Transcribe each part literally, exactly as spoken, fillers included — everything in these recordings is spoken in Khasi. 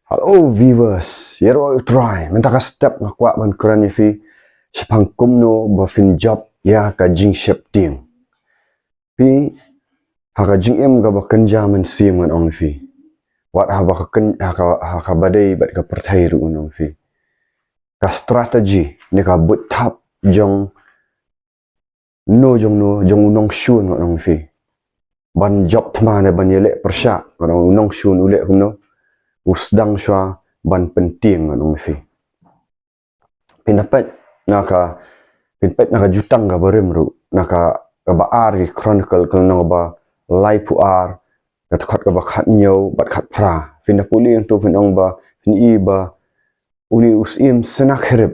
Hello viewers, ïaroh ïa U Trai. Mynta ka step nga kwah ban kren ïa phi shaphang kumno ba phin jop ïa ka jingsheptieng. Phi, ha ka jingim kaba kynja mynsiem ngan ong ïa phi. Wat haba ka kyn, ha ka, ha kaba dei bad ka pyrthei ruh ngan ong ïa phi. Ka strategy ne ka buit thap jong no jong no, jong u nongshun ngan ong ïa phi. Ban jop thma ne ban ïaleh pyrshah, ngan ong u nongshun u leh kumno. U sdang shuwa ban pyntieng ngan ong ïa phi. Phin da peit na ka, phin peit na ka Jutang kaba rim ruh, na ka, kaba ar ki Chronicle, ka lynnong kaba laiphew ar, ka dkhot kaba khathynñiew bad khatphra. Phin da pule hangto phin ong ba, phin i ba, une u syiem Sennacherib,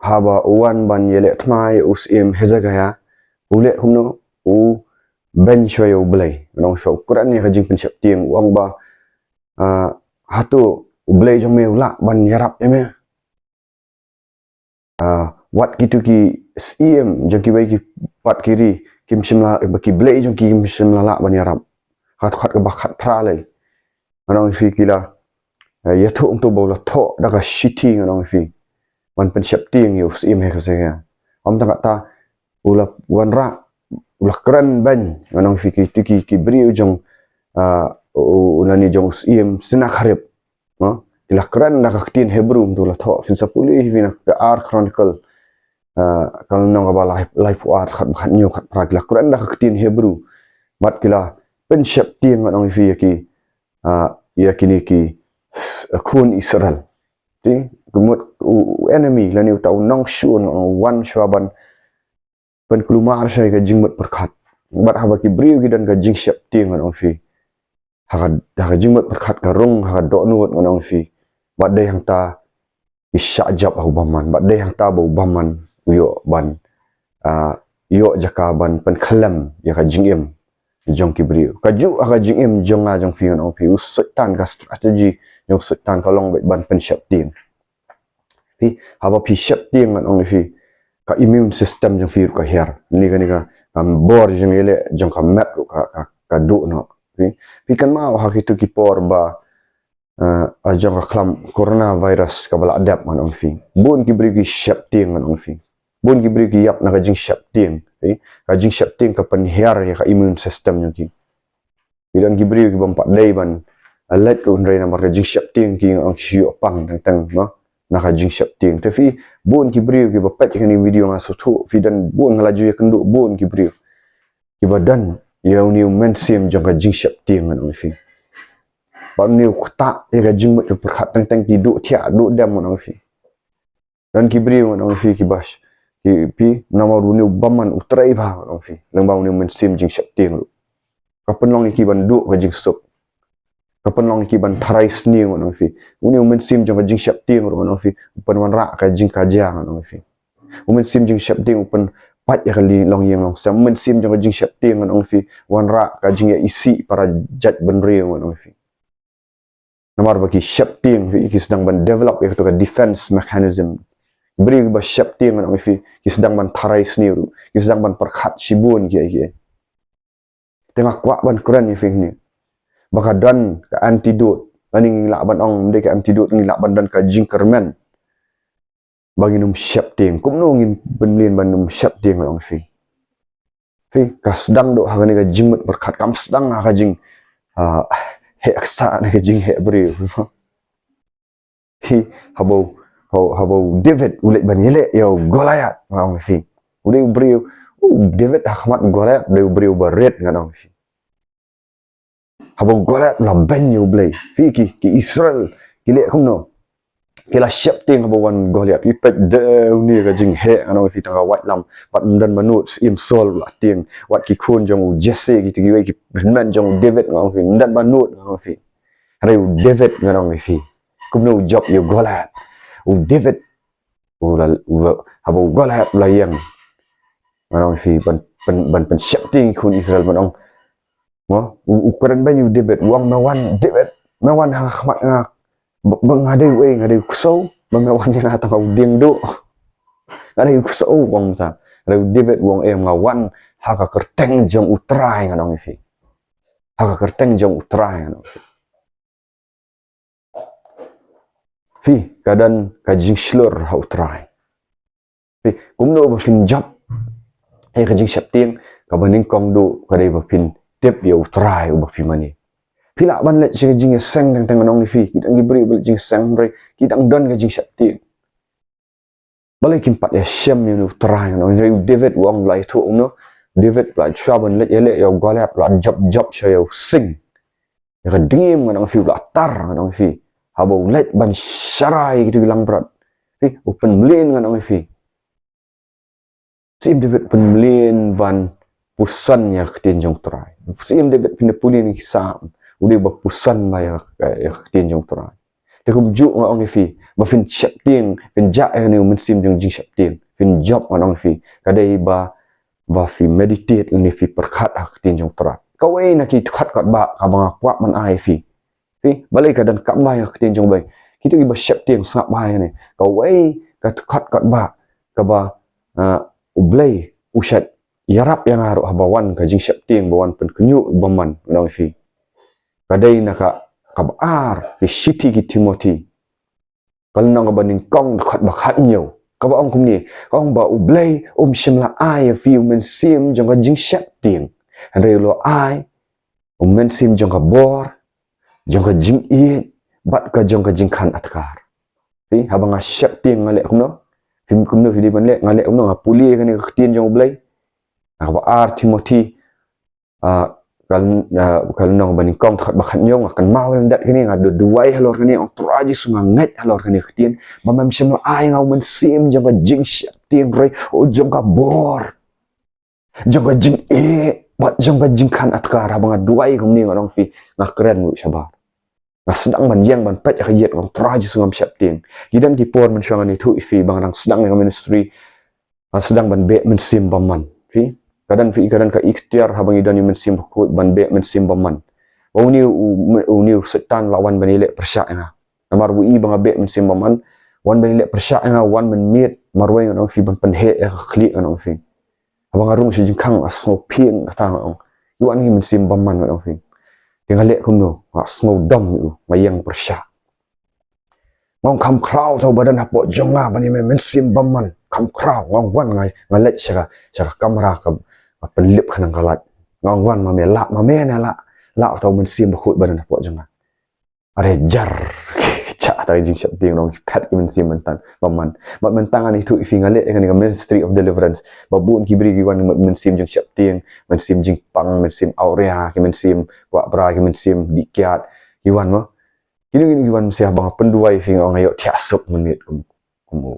haba u wan ban ïaleh thma ïa u syiem Hezekiah, u leh kumno, u beiñ shuwa ïa U Blei. Ngan ong shuwa, u kren ïa ka jingpynsheptieng, u ong ba, ah, hato U Blei jong me u lah ban ïarap ïa me? Ah, wat kito ki syiem jong kiwei ki pat ki ri, kim shym la, ba ki blei jong ki kim shym la lah ban ïarap. Ha ka dkhot kaba khatphra lei. Ngan ong ïa phi ki la, eh, ïathuh hangto ba u la thoh da ka shithi ngan ong ïa phi. Ban pynsheptieng ïa u syiem Hezekiah. Ym tang katta, u la wanrah, u la kren beiñ, ngan ong ïa phi kito ki, ki briew jong, ah, u, u lane jong u syiem Sennacherib. No? Ki la kren da ka ktien Hebrew, hangto la thoh, phin sa pule hi na ka ar Chronicle, ah, ka lynnong kaba lai, laiphew ar, khat, khathynñiew khatphra, ki la kren da ka ktien Hebrew. Bad ki la pynsheptieng ngan ong ïa phi ïa ki, ah, ïa kine ki, s-, khun Israel. Te, ka mut u, u enemy, lane uta u nongshun, u wan shuwa ban pynkulmar shuwa ïa ka jingmut pyrkhat. Bad haba ki briew ki don ka jingsheptieng ngan ong ïa phi. Ha ka, ha ka jingmut pyrkhat ka rung, ha ka dohnud ngan ong ïa phi. Bad dei hangta ki shah jop ha u bymman. Bad dei hangta ba u bymman u ïoh ban, ah, ïoh jaka ban pynkhlem ïa ka jingim jong ki briew. Kajuh ha ka jingim jong nga jong phi ngan ong ïa phi. U Soitan, ka strategy jong u Soitan ka long beit ban pynsheptieng. Phi, haba phi sheptieng ngan ong ïa phi, ka immune system jong phi ruh ka hiar. Kane ka, kane ka, ka bor jong ïaleh jong ka met ruh ka, ka, ka duh noh. Phi, phi kynmaw ha kito ki por ba, eh, ha jong ka khlam coronavirus kaba la dep ngan ong ïa phi. Bun ki briew ki sheptieng ngan ong ïa phi. Bun ki briew ki ïap na ka jingsheptieng. Phi, ka jingsheptieng ka pynhiar ïa ka immune system jong ki. Ki don ki briew ki bym pat dei ban, ah, leit ruh hynrei namar ka jingsheptieng ki ong ki shu ïoh pang teng teng, no? Na ka jingsheptieng. Te phi, bun ki briew kiba peit ïa kane ka video nga sngewthuh, phi don bun, nga la ju ïakynduh bun ki briew kiba don ïa une u mynsiem jong ka jingsheptieng ngan ong ïa phi. Bad une u ktah ïa ka jingmut jingpyrkhat teng teng ki duh thiah duh dem ngan ong ïa phi. Don ki briew ngan ong ïa phi kiba sh-, ki phi, namar une u bymman u trei bha ngan ong ïa phi. Lyngba une u mynsiem jingsheptieng ruh. Ka pynlong ïa ki ban duh ka jingsuk. Ka pynlong ïa ki ban tharai sniew ngan ong ïa phi. Une u mynsiem jong ka jingsheptieng ruh ngan ong ïa phi. U pynwanrah ka jingkajia ngan ong ïa phi. U mynsiem jingsheptieng u pynpait ïa ka longïing longsem. U mynsiem jong ka jingsheptieng ngan ong ïa phi. Wanrah ka jingïaisih para jaitbynriew ngan ong ïa phi. Namar ba ki sheptieng, ki sdang ban develop ïa kato ka defense mechanism. Briew kiba sheptieng ngan ong ïa phi, ki sdang ban tharai sniew ruh, ki sdang ban pyrkhat shibun kiei kiei. Te nga kwah ban kren ïa phi hangne ba ka don ka antidote. Lane ngi lah ban ong, ym dei ka antidote, ngi lah ban don ka jingkyrmen. Ba ngin ym sheptieng. Kumno ngin pynmlien ban ym sheptieng ngan ong ïa phi. Phi, ka sdang duh ha kane ka jingmut pyrkhat, kam sdang ha ka jing, ah, heh ksah ne ka jingheh briew. Phi, haba u, haba u David u leit ban ïaleh ïa u Goliath ngan ong ïa phi. U dei u briew, u David ha khmat u Goliath u dei u briew ba rit ngan ong ïa phi. Haba u Goliath u la beiñ ïa U Blei. Phi, ki, ki Israel ki leh kumno? Ki la sheptieng haba wan Goliath. Ki peit de une ka jingheh ngan ong ïa phi tang ka waitlam. Bad ym don ba nud, Syiem Saul u la tieng. Wat ki khun jong u Jesse, kito kiwei ki hynmen jong u David ngan ong ïa phi. Ym don ba nud ngan ong ïa phi. Hynrei u David ngan ong ïa phi. Kumno u jop ïa u Goliath? U David u la, u la, haba u Goliath u la ïeng ngan ong ïa phi ban, ban, ban pynsheptieng ïa ki khun Israel ban ong. Mo, u, u kren beiñ ïa u David, u ong me wan, David, me wan ha khmat nga, ba, ba nga dei uei, nga dei u ksew, ba me wan ïa nga tang u dieng duh. Nga dei u ksew, u ong sa. Hynrei u David u ong em, nga wan ha ka kyrteng jong U Trai ngan ong ïa phi. Ha ka kyrteng jong U Trai ngan ong ïa phi. Phi, ka don ka jingshlur ha U Trai. Phi, kumno ba phin jop ïa ka jingsheptieng? Kaba nyngkong duh ka dei ba phin tip ïa U Trai uba phi mane. Phi lah ban leit sha ka jingïaseng teng teng, ngan ong ïa phi. Ki dang ki briew ba leit jingïaseng, hynrei ki dang don ka jingsheptieng. Balei kim pat ïashem ïa U Trai, ngan ong? Hynrei u David u ong, u la ïathuh kumno? David u la, shuwa ban leit ïaleh ïa u Goliath, u la jop jop sha ïa u sing. Ïa ka dngiem, ngan ong ïa phi, u la tar, ngan ong ïa phi. Haba u leit ban sharai ïa kitu ki langbrot, phi, u pynmlien, ngan ong ïa phi. Siem David pynmlien ban puson ïa ka ktien jong U Trai. Siem David, phin da pule ïa ki Salm, u dei ba puson bha ïa ka, ïa ka ktien jong U Trai. Te kumjuh nga ong ïa phi, ba phin sheptieng, phin jah ïa kane u mynsiem jong jingsheptieng, phin jop, ngan ong ïa phi, ka dei ba, ba phi meditate lane phi pyrkhat ha ka ktien jong U Trai. Kawei na ki dkhot katba, kaba nga kwah ban ai ïa phi. Phi, balei ka donkam bha ïa ka ktien jong U Blei? Kito kiba sheptieng, sngap bha ïa kane. Kawei ka dkhot katba, kaba, ah, U Blei u shait ïarap ïa nga ruh haba wan ka jingsheptieng, ba wan pynkhynñiuh bymman, ngan ong ïa phi. Ka dei na ka, kaba ar, ki shithi ki Timothi, ka lynnong kaba nyngkong, dkhot ba khathynñiew. Kaba ong kumne, ka ong ba U Blei um shym la ai ïa phi u mynsiem jong ka jingsheptieng, hynrei u la ai u mynsiem jong ka bor, jong ka jingïeit, bad ka jong ka jingkhang adkar. Phi, haba nga sheptieng nga leh kumno? Phi, kumno phi dei ban leh? Nga leh kumno? Nga pule ïa kane ka ktien jong U Blei. Na kaba ar Timothi, ah, ka, ah, ka lynnong ba nyngkong, dkhot ba khathynñiew, nga kynmaw lyndet kane, nga duwai halor kane, ong Trai Jisu, nga ngeit halor kane ka ktien, ba mem shym la ai ïa nga u mynsiem jong ka jingsheptieng, hynrei u jong ka bor, jong ka jingïeit, bad jong ka jingkhang adkar. Haba nga duwai kumne, ngan ong ïa phi, nga kren ruh shabar. Nga sdang ban ïeng ban peit ïa ka ïit, ong Trai Jisu, ngam sheptieng. Ki don ki por mynshuwa, ngan ïathuh ïa phi, ba nga dang sdang ïa ka ministry, nga sdang ban beh mynsiem bymman. Phi, ka don, phi, ka don ka iktiar haba ngi don ïa u Mynsiem Bakhuid ban beh mynsiem bymman. Ba une u, une u Soitan u la wan ban ïaleh pyrshah ïa nga. Namar u i ba nga beh mynsiem bymman, wan ban ïaleh pyrshah ïa nga, wan mynmiet marwei, ngan ong ïa phi, ban pynheh ïa ka khlieh, ngan ong ïa phi. Haba nga rung sha jingkhang, nga sngew phieng kata, nga ong, ïa wan ki mynsiem bymman, ngan ong ïa phi. Te nga leh kumno? Nga sngew dom ïa u, nga ïeng pyrshah. Nga ong, kham khraw uta uba don hapoh jong nga ban ïa me mynsiem bymman. Kham khraw. Nga ong, wan, nga, nga leit sha ka, sha ka kamra, ka, ka pynlip khnang ka light. Nga ong, wan, ma me lah, ma me ne lah, lah uta u Mynsiem Bakhuid ba don hapoh jong nga. Are jar. Ka jia kata ka jingsheptieng, ngan ong, phet ki mynsiem bymman, bymman. Bad mynta ngan ïathuh ïa phi, nga leh ïa kane ka ministry of deliverance. Ba bun ki briew ki wan, mynsiem jingsheptieng, mynsiem jingpang, mynsiem awria, ki mynsiem kwah bra, ki mynsiem dih kiad, ki wan mo. Kino kino ki wan, mynsiem, haba nga pynduwai ïa phi, nga ong, nga ïohthiah suk mynmiet kum, kum u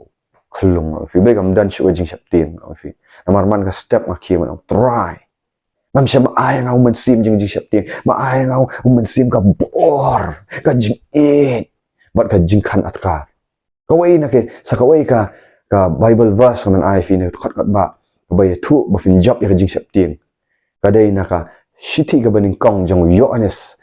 khyllung, ngan ong ïa phi. Balei kam don shuh ka jingsheptieng, ngan ong ïa phi? Namar man ka step nga khie, ngan ong, Trai, mem shym ai ïa nga u mynsiem jong ka jingsheptieng, mem ai ïa nga u mynsiem ka bor, ka jingïeit, bad ka jingkhang adkar. Kawei na ki, sa kawei ka, ka Bible verse ngan ai ïa phi, na ka dkhot katba, kaba ïathuh ba phin jop ïa ka jingsheptieng, ka dei na ka shithi kaba nyngkong jong u Ïoannis,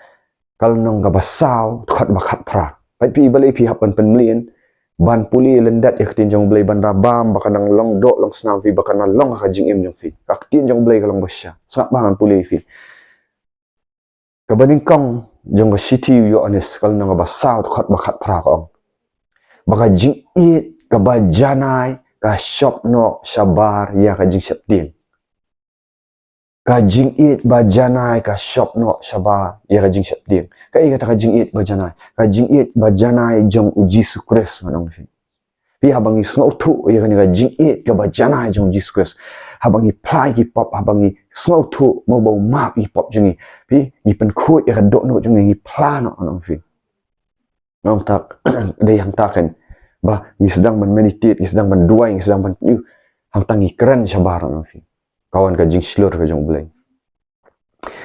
ka lynnong kaba saw, dkhot ba khatphra. Peit phi, balei phi hap ban pynmlien ban pule lyndet ïa ka ktien jong U Blei, ban da bam ba kan nang long doh long snam phi, ba kan nang long ha ka jingim jong phi. Ka ktien jong U Blei ka long bashisha. Sngap bha, ngan pule ïa phi. Kaba nyngkong jong ka shithi u Ïoannis, ka lynnong kaba saw, dkhot ba khatphra, ka ong ba ka jingïeit kaba janai ka shop noh shabar ïa ka jingsheptieng. Ka jingïeit ba janai ka shop noh shabar ïa ka jingsheptieng. Kaei kata ka jingïeit ba janai? Ka jingïeit ba janai jong u Jisu Khrist, ngan ong ïa phi. Phi, haba ngi sngewthuh ïa kane ka jingïeit kaba janai jong u Jisu Khrist, haba ngi phla ïa ki pop, haba ngi sngewthuh mo ba u map ïa ki pop jong ngi, phi, ngi pynkhuid ïa ka dohnud jong ngi, ngi phla noh, ngan ong ïa phi. Ngan ong tak, dei hangta kan. Ba ngi sdang ban meditate, ngi sdang ban duwai, ngi sdang ban, hangta ngi kren shabar, ngan ong ïa phi. Ka wan ka jingshlur ka jong U Blei.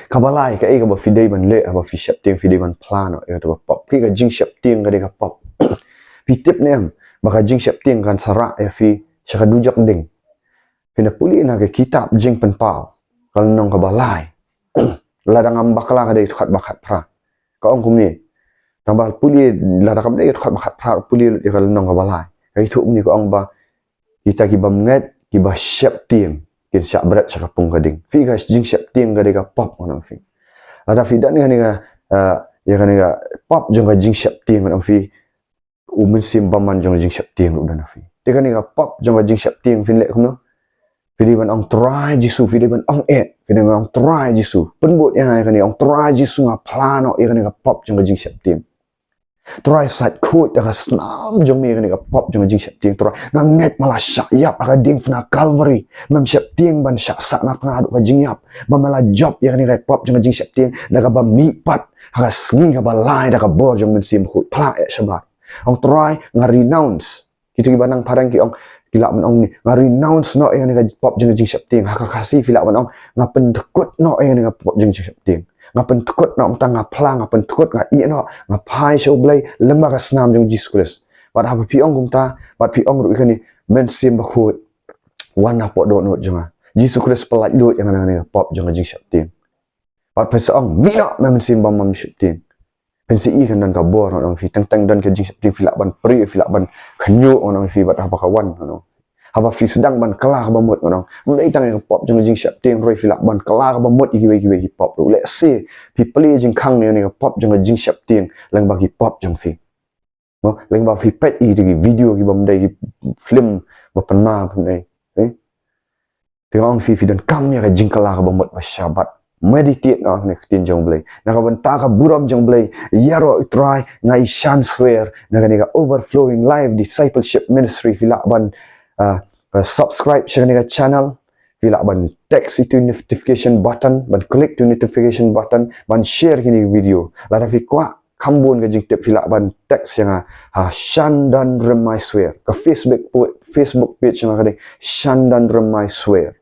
Kaba lai, kaei kaba phi dei ban leh haba phi sheptieng, phi dei ban phla noh ïa kata ka pop? Kaei, ka jingsheptieng ka dei ka pop. Phi tip ne em ba ka jingsheptieng kan sa rah ïa phi sha ka dujok ding? Phin da pule na ka kitab Jingpynpaw, ka lynnong kaba lai. Lada ngam bakla ka dei dkhot ba khatphra. Ka ong kumne. Tang ba pule, lada kam dei dkhot ba khatphra, pule lut ïa ka lynnong kaba lai. Ka ïathuh kumne, ka ong ba kita ki bymngeit kiba sheptieng kin shah bret sha ka pung ka ding. Phi, ka jingsheptieng ka dei ka pop, ngan ong ïa phi. Lada phi don ïa kane ka, eh, ïa kane ka pop jong ka jingsheptieng, ngan ong ïa phi, u Mynsiem Bymman jong ka jingsheptieng ruh u don ha phi. Te kane ka pop jong ka jingsheptieng phin leh kumno? Phi dei ban ong Trai Jisu, phi dei ban ong eh, phi dei ban ong Trai Jisu. Pynbud ïa nga ïa kane, ong Trai Jisu, nga phla noh ïa kane ka pop jong ka jingsheptieng. Trai, sait khuid da ka snam jong me ïa kane ka pop jong ka jingsheptieng. Trai, nga ngeit ba me la shah ïap ha ka diengphna Calvary. Mem sheptieng ban shah sahnarphna haduh ka jingïap. Ba me la jop ïa kane ka pop jong ka jingsheptieng da kaba mihpat ha ka sngi kaba lai da ka bor jong u Mynsiem Bakhuid. Phla eh shabar. Ong Trai, nga renounce. Kito kiba nang phareng ki ong, ki lah ban ong ni, nga renounce noh ïa kane ka pop jong ka jingsheptieng. Ha ka Khasi phi lah ban ong, nga pyndkut noh ïa kane ka pop jong ka jingsheptieng. Nga pyndkut noh, mynta nga phla, nga pyndkut, nga ïeh noh, nga phai sha U Blei lyngba ka snam jong Jisu Khrist. Bad haba phi ong kumta, bad phi ong ruh ïa kane, Mynsiem Bakhuid, wan hapoh dohnud jong nga. Jisu Khrist pyllait lut ïa kane ka pop jong ka jingsheptieng. Bad phin sa ong, mih noh, me Mynsiem Bymman sheptieng. Phin sa i kan don ka bor ngan ong phi, teng teng don ka jingsheptieng phi lah ban pyrshah, phi lah ban khynñiuh ngan ong phi, bad haba ka wan ngan ong. Haba phi sdang ban kylla kaba mut ngan ong. Ym dei tang ïa ka pop jong ka jingsheptieng ruh, phi lah ban kylla kaba mut ïa kiwei kiwei ki pop ruh. Let's say phi plie jingkhang ïa kane ka pop jong ka jingsheptieng lyngba ki pop jong phi. Mo, lyngba phi peit ïa ki video kibym dei, ki film ba pynma pynei. Eh? Te nga ong phi, phi donkam ïa ka jingkylla kaba mut ba shyrkhei. Meditate noh ha kane ka ktien jong U Blei. Na ka bynta ka burom jong U Blei, ïaroh ïa U Trai, nga ïashan swear na kane ka Overflowing Life Discipleship Ministry, phi lah ban, ah, ah, subscribe sha kane ka channel, phi lah ban text ïa uto u notification button, ban click uto u notification button, ban share kine ki video. Lada phi kwah kham bun ka jingtip, phi lah ban text ïa nga ha Shandan Rymai Swer. Ka Facebook pu-, Facebook page jong nga ka dei Shandan Rymai Swer.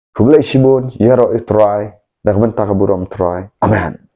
Khublei shibun, ïaroh ïa U Trai, na ka bynta ka burom U Trai. Amen.